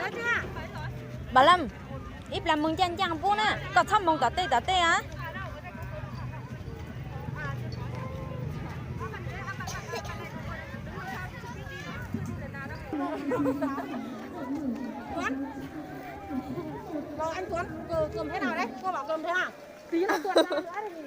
Npam Lam, ib plag moog ncaaj ncaaj pub na, koj txhob moog tom tej tom tej a. Tuấn, bảo anh Tuấn, cơm thế nào đấy? Cô bảo cơm thế nào? Tí nữa Tuấn ra nữa thì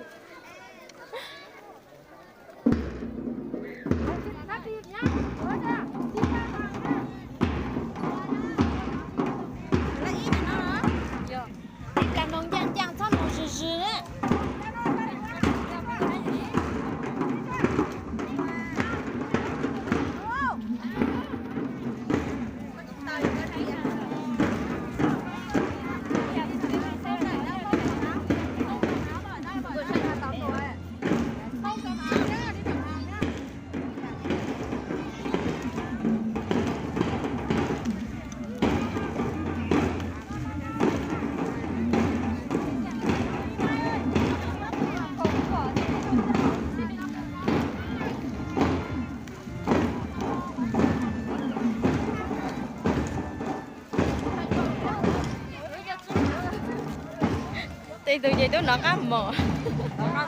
Tej tug ces tub nov qab mos. Tub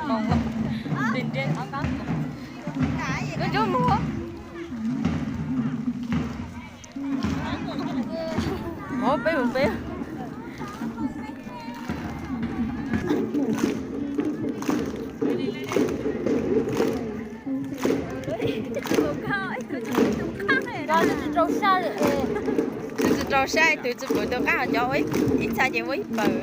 nov qab mos. Mov peb mus peb. Tus tsis rau sab, tus tsis pum tus qab, cov ua ib txha ces ua ib pawg.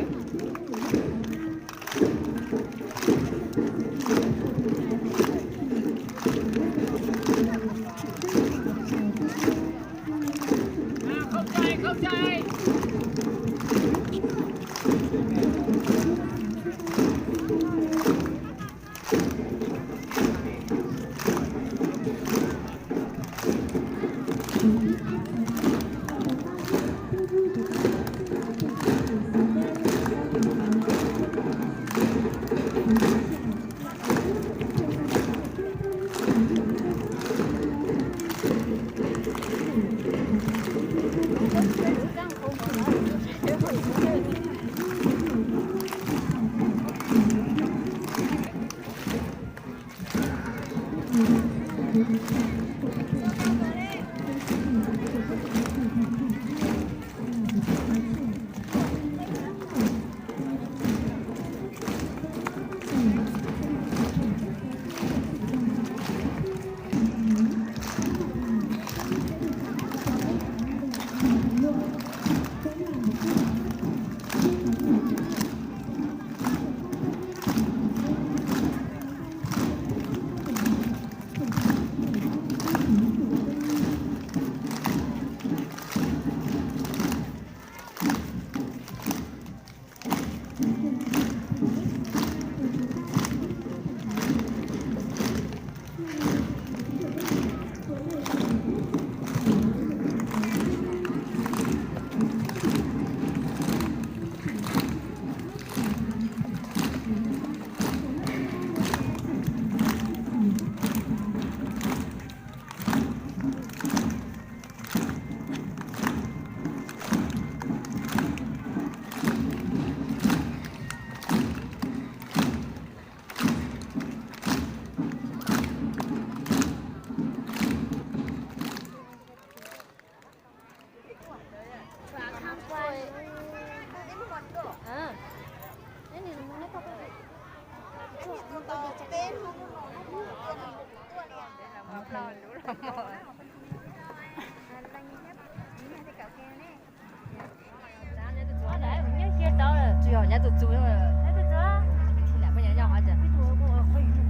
Tsis yog nyab txus txus,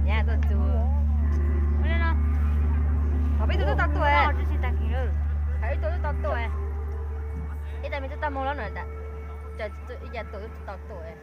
nyab txus txus. Qhov peb tug twb tau tuaj, qhov ib tug twb tau tuaj, ib tag me twb tau moog lawm na, ib ca tuaj twb tau tuaj.